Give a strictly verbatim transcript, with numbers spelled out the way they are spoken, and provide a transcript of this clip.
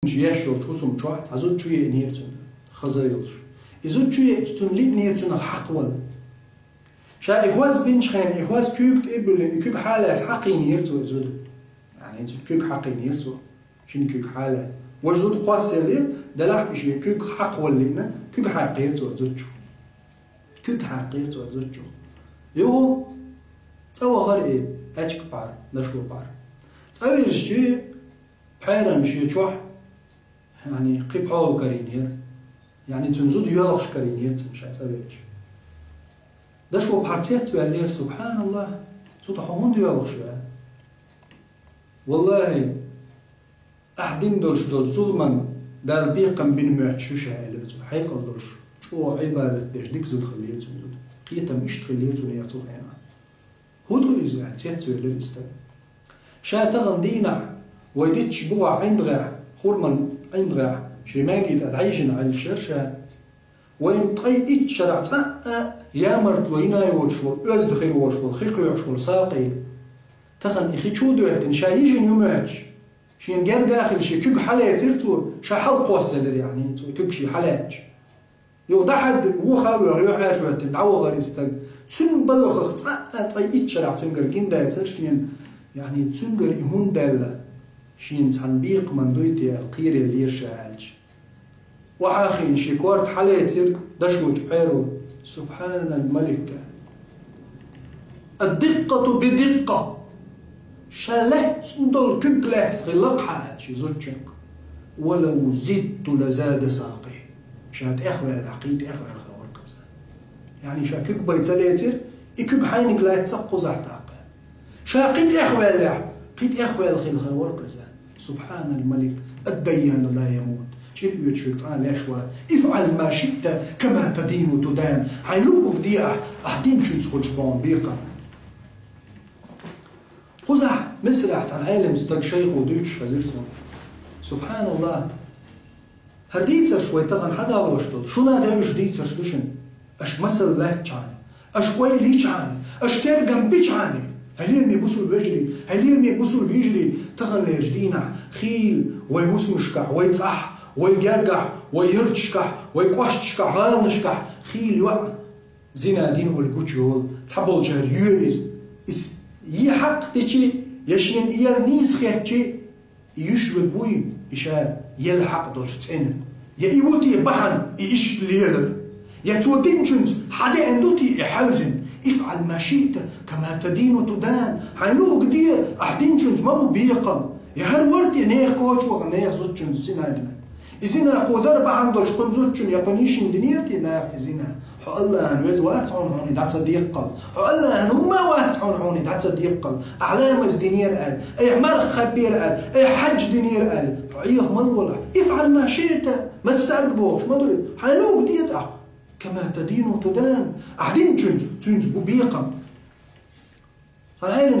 еш йолчу хӀусам чохь цхьа зуда чу еънера цуьнан, хаза йолуш. И зуда чу еъча, цунна лиънера цунах хьакхавала. Ша и хӀоз бинчу хенахь, и хӀоз куьйга тӀе а буьллина, и куьг хьалаьцна хьакхийнера цо и зуда. Яъни, цу куьг хьакхийнера цо. Шина куьг хьалаьцна. Важа зуда кхоссаеллера, делахь а и шен куьг хьакхавала лиъна, куьг хьаькхнера цо зуда чу. Куьг хьаькхнера цо зуда чу. Юха цӀа вахара и аьчка бӀара, дашо бӀара. ЦӀа вирзича, пхьаран шен чохь, яъни, кхин пхьола карийнера. Яъни, цуьнан зуда йоьлхуш карийнера цунна ша цӀа веача. Дашо бӀара цецваьллера: «СубхьаналлахӀ, зуда, хьо хӀунда йоьлхуш ю?» «ВаллахӀи, ахь дина долуш долчу зуламан Дала бекхам бина моьттуш ю ша», — элира цо. «Хьекъал долуш, чӀогӀа Ӏибадат деш дика зуда хиллера цуьнан зуда. Кхетам иштта хиллера цуьнан цу хенахь». «ХӀун ду иза?» — аьлла, цецвелира и стаг. «Ша тахана дийнахь вай дитча бухахь ӀиндагӀехь, хурман ӀиндагӀехь, шен маьнги тӀе дӀайижина Ӏеллаш яра ша. Вайна ткъе итт шарахь цкъа а ямартло йина йоцуш волу, оьзда хир волуш волу, хи кхоьхьуш волу сакъий. Тахана и хи чу а доьттина, ша йижина ю моьттуш. Шена герга а хилла, шен куьг хьалецира цо, ша хьалакхоссаелира, яъни, цо куьг шен хьалаьцча. Юха дӀахьаьдда, вуха а воьгӀна, юьхьӀаьржа хӀоьттина, дӀавахара и стаг. Цуьнан балхах цкъа а ткъе итт шарахь цуьнгара гина дацара шена, яъни, цуьнгара и хӀунда даьлла, шена цхьана бекхаман дуй те аьлла, кхераллера ша», — аьлча. Охьа а хиъна, шен корта хьалецира дашочу пхьаро. Субхьанал малик! Ад-диккъату би-диккъа! Ша лаьцна долу куьг лаьцна хилла-кх хьан, аьлла шен зудчуьнга. Ва лав зидту ла зада сакъи. Ша тӀехваьллехь, кхин тӀехваьлла хир вара-кх иза. Яъни, ша куьг бен ца лецира, и куьг хьайниг лаьцна-кх кхузахь тӀаккха. Ша кхин тӀехваьллехь, кхин тӀехваьлла хир вара-кх иза. Субхьанал малик, ад-дайяну ла ямут. ЧӀир оьцуш верг цкъа а леш вац. Ифъал ма шиъта, кама тадину тудан. Хьайн луъург де ахь, ахь динчуьнца хуьлуш бу хьуна бекхам. Кхузахь Мисрахь цхьана Ӏелам стаг шайхо дуьйцуш хезира суна. СубхьаналлахӀ! ХӀара дийцарш вай тахана хьадалош долу, шуна а девзаш дийцарш ду шуна. Аша масал лаьттачхьана, аша ойла йичхьана, аша тергам бичхьана, хьоме бусулба вежарий, хьоме бусулба йижарий, таханлерчу дийнахь хийла вай хӀусамашкахь, вай цӀахь, вай гергахь, вай ярташкахь, вай кӀошташкахь, гӀаланашкахь хийла йоӀ зина дина волу гучу йолу, цхьаболчара йоь иза. Иза е хьакъ дичи, я шена и яра нийса хетчи, и йиш верг вуй, и ша елла хьакъ долуш цӀена. Я и ву те бахьана, и иштта лелар? Я цо динчуьнца хьадеана ду те и хьаьвзина? Ифъал ма шиъта, кама тадину тудан. Хьайн луъург де, ахь динчуьнца ма бу бекхам. Я хӀара вара те нехан коча вахана, нехан зудчуьнца зина дина? И зина кхо дара бахьана долуш кхуьнан зудчун я кхуьнан йишина динера те наха и зина? Хьо АллахӀана веза вац хьуна хьуна и дӀа ца деккхал. Хьо АллахӀана хӀумма а вац хьуна хьуна и дӀа ца деккхал. Ахь ламаз динера аьлла, айхьа марха кхаьббера аьлла, айхьа хьаьж динера аьлла, хьо Ӏеха ма волахь. Ифъал ма шиъта, массарг бохуш ма ду. Хьайн луъург де тӀаккха. Кама тадину тудан. Ахь динчуьнца, цуьнца бу бекхам. Цхьана Ӏелам